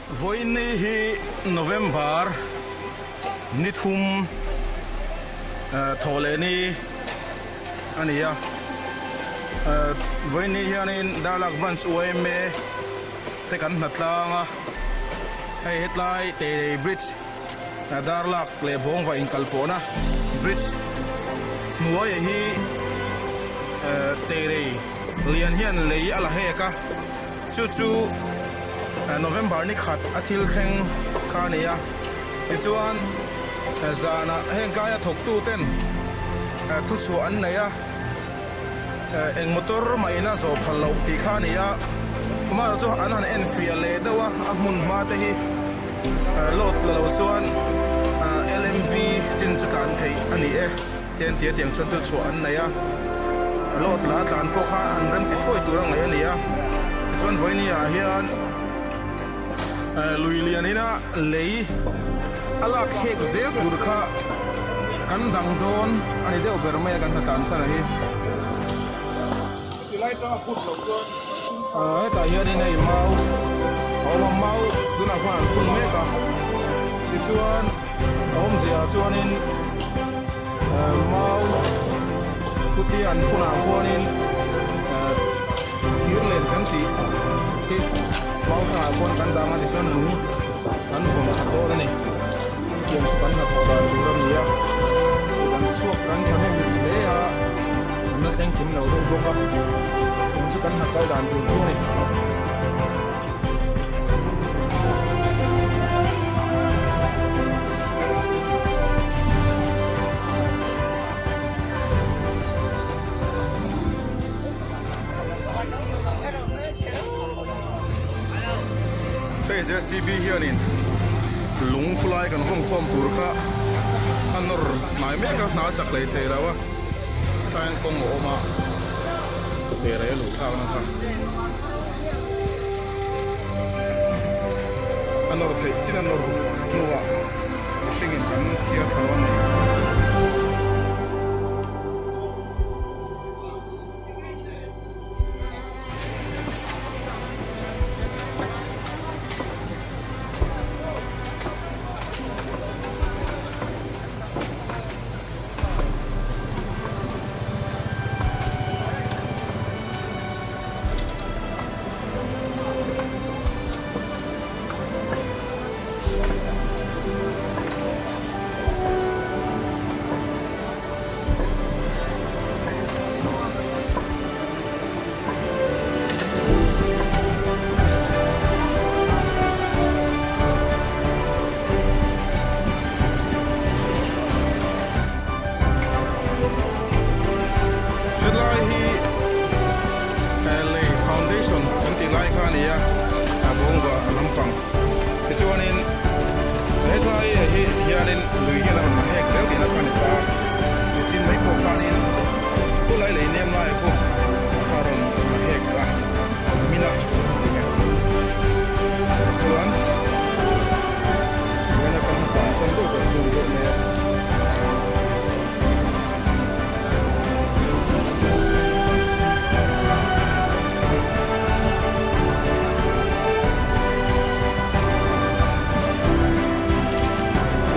Vawiinni hi November ni thum thawh leh ni a ni a. Vawiinni hianin Darlak Branch yma te kan hna tlang a, hei hetlai Teirei Bridge Darlak leh Bawngva inkalpawhna bridge hnuaiah hi Teirei lian hian lei a la hek a. Chu chu November ni khat a thil thleng kha a ni a, tichuan zanah heng tlaia thawktu ten thuchhuah an nei a, eng motor mah ina zawh phal loh tih kha a ni a, amaherawh chu an han en fiah leh deuh a, a hmun hma te hi load la lo chuan LMV chin chu tlan theih a ni e. Tian tia tiang chuan tu chhuah an nei a, load la tlan pawh kha an rem ti thuai tur a ngaih a ni a, tichuan vawiini ah hian lui lian ina lei a lak hek zel tur kha kan dang dawn a ni deuh ber mai a kan hna tlan chhan a hi. Hetah hianin hei mau a awm a, mau tunah khuan an phun mek a, tichuan a awmzia ah chuanin mau kuti an phunah khuanin thir len kan tih hi mau thangah khuan kan dang a tichuan lung an vawn khat dawn a ni. Tiang chu kan hnathawh dan tur a ni a, kan chhuak kan thahnem hle a, an la thleng kim lo deuh bawk a, tiang chu kan hna kal dan tur chu a ni. Hei JCB hianin lung khulai kan vawng khawm tur kha a nawr hnai mek a, hna a chak hlei thei lo a, tlai hian kawng a awm a, ve rei a luh thlakna kha a nawr theih chin a nawr hnuah mihringin kan thiar thla lo a ni. Helai hi lei foundation kan tih lai kha a ni a, a bawngva lampang tichuanin hetlai hi hianin lui hian a rawn hek zel tihna kha a ni ta a. Nichin mai pawh khanin khulai lei nem lai pawh a rawn la hek a, min a ring e. Chuan vawiin a kan tan chuan deuh ber chu ni deuh mai a.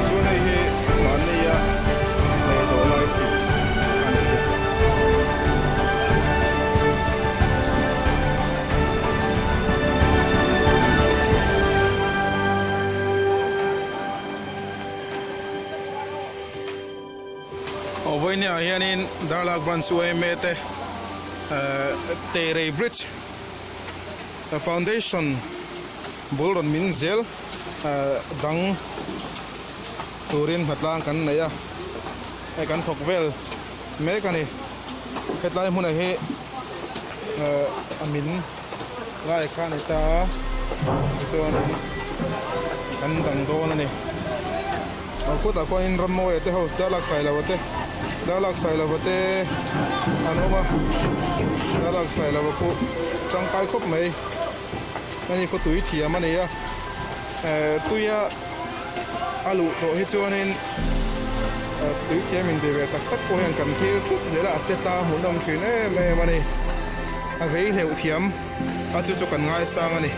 Chuan hei hi mahnia lei dawh lai chi a ni hi. Aw vawinia hianin Darlak Branch yma te Teirei Bridge Foundation bul rawn min zel dang turin hnatlang kan nei a, hei kan thawk vel mek a ni. Hetlai hmunah hi a min lai kha a ni ta a, tichuan kan dang dawn a ni. A kawtah khuanin Rammawia te house Darlak Sailova te Darlak Sailova te an awm a, Darlak Sailova pawh tangkai khawp mai. Ani khaw tui thiam a ni a, tuia a luh tawh hi chuanin tui thiam inti ve tak tak pawh hian kan thlir thup zel a, a che tla hmuhnawm thin em em a ni. A vei hleuh thiam a chu chu kan ngaisang a ni.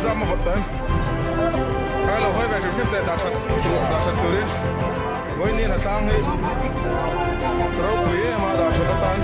Zam a vawt tan ai lo hawi ve hrim hrim teh dah that tur dah that turin vawiin a tlang hi ropui em a dah that atan.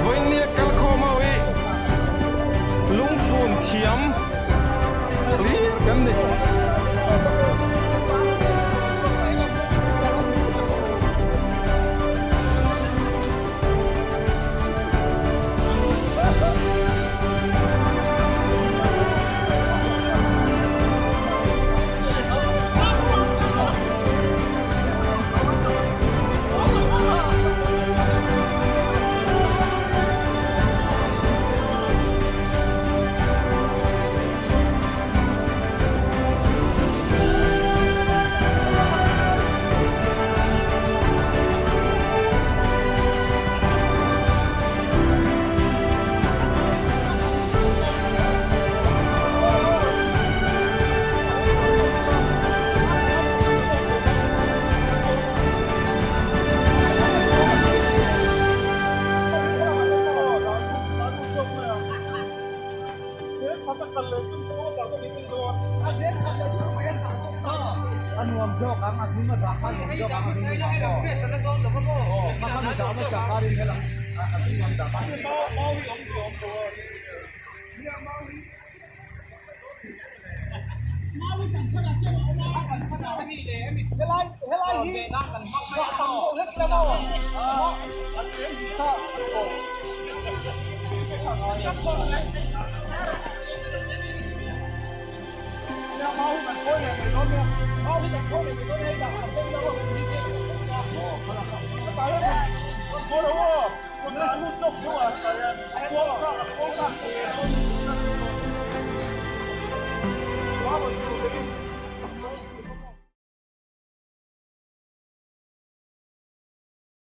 Vawinia kalkhawm ho hi lungfun thiam hlir kan ni.